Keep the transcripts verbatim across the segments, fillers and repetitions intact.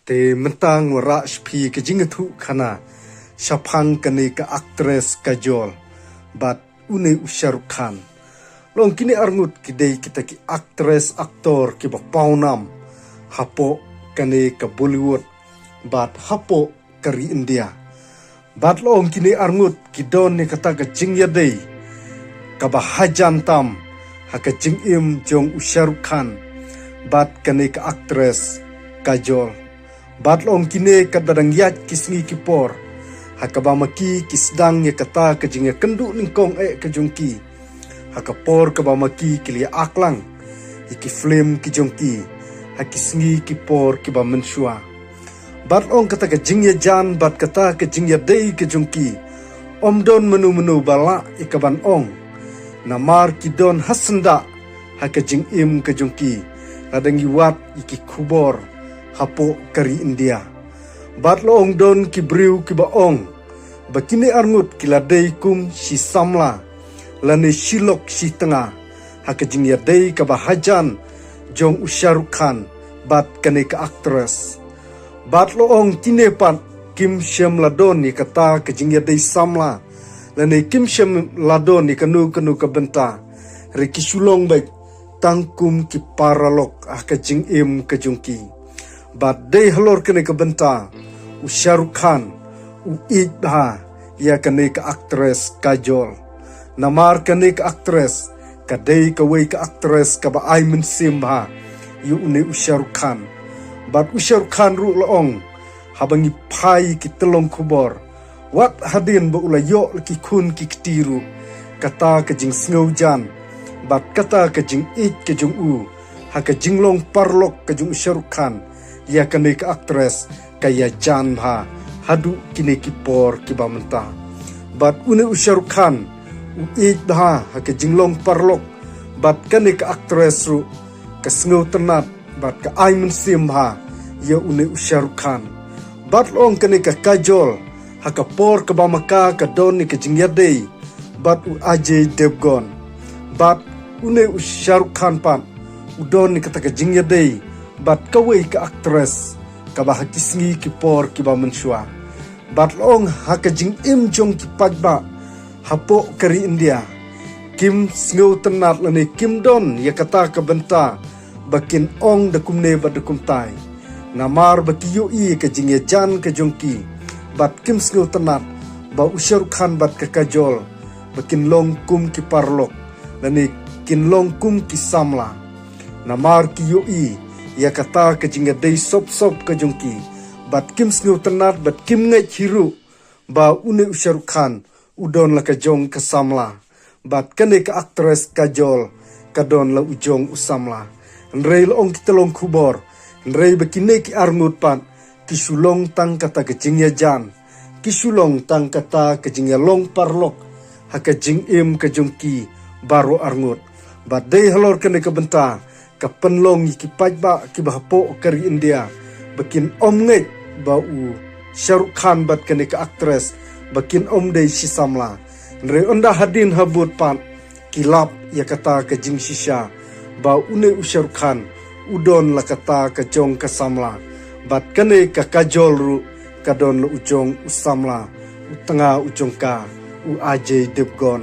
Te mynta nga wanrah sha phi ka jingïathuh khana shaphang kane ka actress Kajol bad une u Shah Rukh Khan. Long kine arngut ki dei kita ki actress actor kiba pawnam hapoh kane ka Bollywood bad hapoh ka ri India. Bad long kine arngut ki don ïa kata ka jingïadei kaba hajan tam ha ka jingim jong u Shah Rukh Khan bad kane ka actress Kajol. Bad long kine katba dang ïaid ki sngi ki por ha kaba ma ki ki sdang ïa kata ka jingïakynduh nyngkong eh ka jong ki ha ka por kaba ma ki ki la ïa aklang ïa ki film ki jong ki ha ki sngi ki por kiba mynshuwa. Bad long kata ka jingïajan bad kata ka jingïadei ka jong ki, ym don mano mano ba lah ïa kaban ong, namar ki don ha syndah ha ka jingim ka jong ki lada ngi wad ïa ki khubor hapoh ka ri India. Bad long don ki briew kiba ong ba kine arngut ki la dei kum shi samla lane shi lok shi tnga ha ka jingïadei kaba hajan jong u Shah Rukh Khan bad kane ka actress. Bad long kine pat kim shym la don ïa kata ka jingïadei samla lane kim shym la don ïa kano kano ka bynta, hynrei ki shu long beit tang kum ki paralok ha ka jingim ka jong ki. Bad dei halor kane ka bynta u Shah Rukh Khan u ïeit bha ïa kane ka actress Kajol. Namar kane ka actress ka dei kawei ka actress kaba ai mynsiem bha ïa une u Shah Rukh Khan. Bad u Shah Rukh Khan ruh long haba ngi phai ki tyllong khubor, wat hadien ba u la ïoh la ki khun ki kti ruh, kata ka jingsngewjan bad kata ka jingïeit ka jong u ha ka jinglong paralok ka jong u Shah Rukh Khan ïa kane ka actress ka ïajan bha haduh kine ki por kiba mynta. Bad une u Shah Rukh Khan u ïeit bha ha ka jinglong paralok bad kane ka actress ruh ka sngewtynnat bad ka ai mynsiem bha ïa une u Shah Rukh Khan. Bad long kane ka Kajol ha ka por kaba ma ka ka don ïa ka jingïadei bad u Ajay Devgn. Bad une u Shah Rukh Khan pat u don ïa kata ka jingïadei bad kawei ka actress kaba ha ki sngi ki por kiba mynshuwa. Bad long ha ka jingim jong ki paidbah hapoh ka ri India kim sngewtynnat lane kim don ïa kata ka bynta ba kin ong da kumne bad da kumtai. Namar ba ki ïohi ïa ka jingïajan ka jong ki bad kim sngewtynnat ba u Shah Rukh Khan bad ka Kajol ba kin long kum ki paralok lane kin long kum ki samla. Namar ki ïohi ïa kata ka jingïadei sop sop ka jong ki bad kim sngewtynnat bad kim ngeit hi ruh ba une u Shah Rukh Khan u don la ka jong ka samla bad kane ka actress Kajol ka don la u jong u samla. Hynrei long ki tyllong khubor, hynrei ba kine ki arngut pat ki shu long tang kata ka jingïajan, ki shu long tang kata ka jingïalong paralok ha ka jingim ka jong ki baroh arngut. Bad dei halor kane ka bynta ka pynlong ïa ki paidbah kiba hapoh ka ri India ba kin ym ngeit ba u Shah Rukh Khan bad kane ka actress ba kin ym dei shi samla. Hynrei ynda hadien habud pat ki lap ïa kata ka jingshisha ba une u Shah Rukh Khan u don la kata ka jong ka samla bad kane ka Kajol ruh ka don la u jong u samla, u tnga u jong ka, u Ajay Devgn,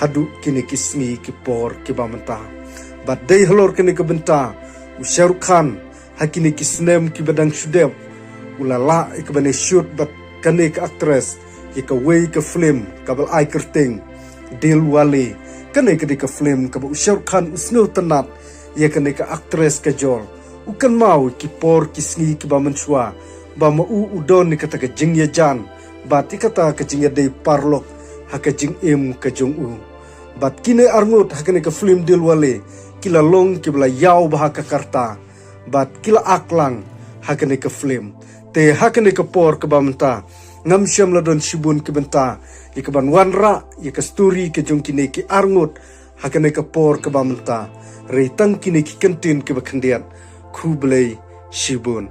haduh kine ki sngi ki por kiba mynta. Bad dei halor kane ka bynta u Shah Rukh Khan ha kine ki snem kiba dang shu dep u la lah ïa kaban ïa shoot bad kane ka actress ïa kawei ka film kaba la ai kyrteng Dilwale. Kane ka dei ka film kaba u Shah Rukh Khan u sngewtynnat ïa kane ka actress Kajol. U kynmaw ïa ki por ki sngi kiba mynshuwa ba ma u u don ïa kata ka jingïajan bad ïa kata ka jingïadei paralok ha ka jingim ka jong u. Bad kine arngut ha kane ka film Dilwale ki la long kiba la ïaw bha ka karta bad ki la act lang ha kane ka film. Te ha kane ka por kaba mynta ngam shym la don shibun ki bynta ïa kaban wanrah ïa ka story ka jong kine ki arngut ha kane ka por kaba mynta. Hynrei tang kine ki kyntien kiba khyndiat. Khublei shibun.